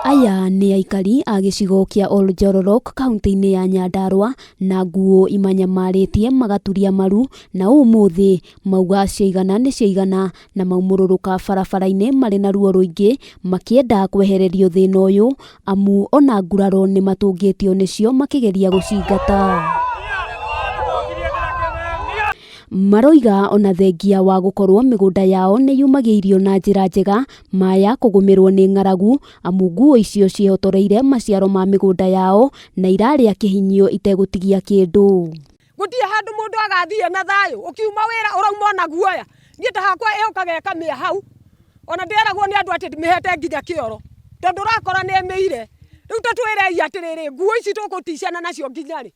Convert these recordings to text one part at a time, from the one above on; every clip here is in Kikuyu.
Aya nĩ aikari a gĩcigo kĩa Oljororok kaunti-inĩ ya Nyandarua na nguo imanyamarĩtie magaturia maru na ũmũthĩ mauga ciaigana nĩ ciaigana na maumũrũrũka barabara-inĩ marĩ na ruo rũingĩ makĩenda kwehererio thĩna ũyũ amu ona nguraro nĩ matũngĩtio nĩcio makĩgeria gũcingata. Maroiga ona thengia wa gũkorwo mĩgũnda yao nĩ yũmagĩirio na njĩra njega maya kũgũmĩrwo nĩ ng'aragu amu nguo icio ciĩhotoreire maciaro ma mĩgũnda yao na irarĩa kĩhinyio itegũtigia kĩndũ. Gũtirĩ handũ mũndũ agathiĩ na thayũ, ũkiuma wĩra ũrauma ona guoya. Niĩ ta hakwa ĩũkaga ĩkamĩa hau, ona ndĩreragwo nĩ andũ atĩ ndĩmĩhete nginya kĩoro, tondũ ũrakora nĩ ĩmĩire. Rĩu ta twĩrei atĩrĩrĩ, nguo ici tũkũticana nacio nginya rĩ?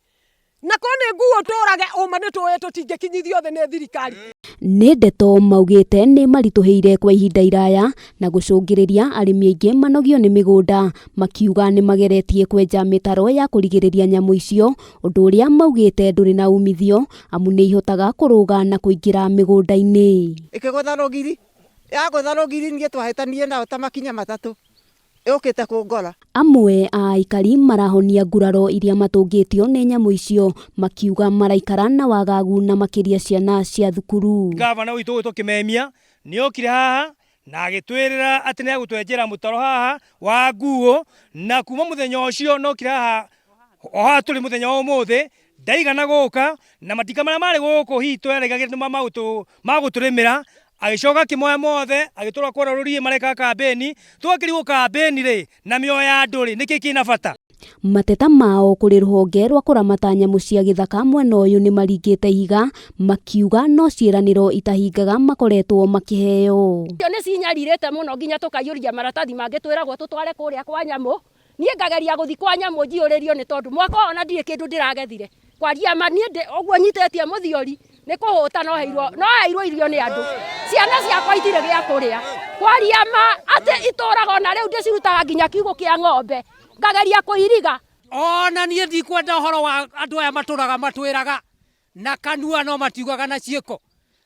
Na korwo nĩ nguo tũrage, ũma nĩ tũĩ tũtingĩkinyithio thĩ nĩ thirikari. Nĩ ndeto maugĩte nĩ maritũhĩire kwa ihinda iraya na gũcũngĩrĩria arĩmi aingĩ manogio nĩ mĩgũnda, makiuga nĩ mageretie kwenja mĩtaro ya kũrigĩrĩria nyamũ icio, ũndũ ũrĩa maugĩte ndũrĩ na umithio amu nĩ ihotaga kũrũga na kũingĩra mĩgũnda-inĩ. Ĩkĩgũtha rũgiri, yagũtha rũgiri niĩ twahĩtanirie nayo ta makinya matatũ. Yũkĩte kũngora. Amwe a aikari marahonia nguraro iria matũngĩtio nĩ nyamũ icio makiuga maraikara na wagagu na makĩria ciana cia thukuru. Gavana witũ ũgwĩtwo Kimemia nĩ okire haha na agĩtwĩrĩra atĩ nĩ egũtwenjera mũtaro haha wa nguo, na kuma mũthenya ũcio nokire haha o haha tũrĩ mũthenya wa ũmũthĩ ndaigana gũka, na matinga marĩa marĩ gũkũ hihi twerĩgagĩrĩra nĩ magũtũrĩmĩra, agĩcoka akĩmoya mothe agĩtwara kũrĩa rũriĩ mareka kambĩni, twakĩrigwo kambĩni rĩ na mĩoyo ya andũ rĩ nĩkĩ kĩna bata. Mateta mao kũrĩ rũhonge rwa kũramata nyamũ cia gĩthaka mwena ũyũ nĩ maringĩte ihiga makiuga no ciĩranĩro itahingaga makoretwo makĩheo. Icio nĩ cinyarirĩte mũno nginya tũkaiyũria maratathi mangĩ twĩragwo tũtware kũrĩa kwa nyamũ. Niĩ ngageria gũthiĩ kwa nyamũ njiyũrĩrio nĩ tondũ mwaka ũyũ ona ndirĩ kĩndũ ndĩragethire. Kwaria ma niĩ ndĩ ũguo nyitĩtie mũthiori nĩ kũhũta no heirwo no heirwo irio nĩ andũ. Ciana ciakwa itirĩ gĩa kũrĩa. Kwaria ma atĩ itũraga ona rĩu ndĩcirutaga nginya kiugũ kĩa ng'ombe ngageria kũiriga. Ona niĩ ndikwenda ũhoro wa andũ aya matũraga matwĩraga na kanua no matiugaga na ciĩko.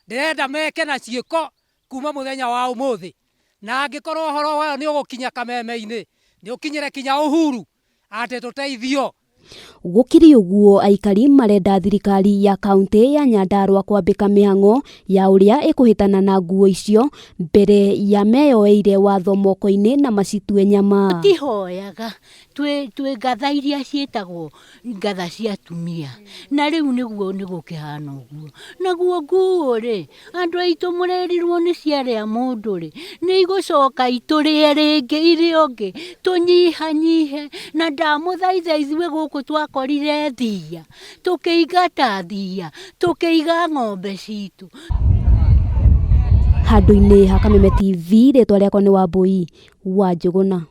Ndĩrenda meke na ciĩko kuma mũthenya wa ũmũthĩ. Na angĩkorwo ũhoro ũyũ nĩ ũgũkinya kameme-inĩ, nĩ ũkinyĩre kinya Uhuru atĩ tũteithio. Gũkĩrĩ ũguo, aikari marenda thirikari ya kauntĩ ya Nyandarua kwambĩka mĩhang'o ya ũrĩa ĩkũhĩtana na nguo icio mbere ya meyoeire watho moko-inĩ na macitue nyama. Tũtihoyaga, twĩ twĩ ngatha iria ciĩtagwo ngatha cia atumia, na rĩu nĩguo nĩgũkĩhana ũguo. Naguo nguo rĩ, andũ aitũ mũrerirwo nĩ ciarĩa mũndũ rĩ, nĩ igũcoka itũrĩe rĩngĩ iria ũngĩ, tũnyihanyihe. Na ndamũthaitha ithuĩ gũkũ twakorire thiia, tũkĩingata thiia, tũkĩiga ng'ombe citũ. Handũ-inĩ ha Kameme TV, rĩtwa rĩakwa nĩ Wambũi wa Njũgũna.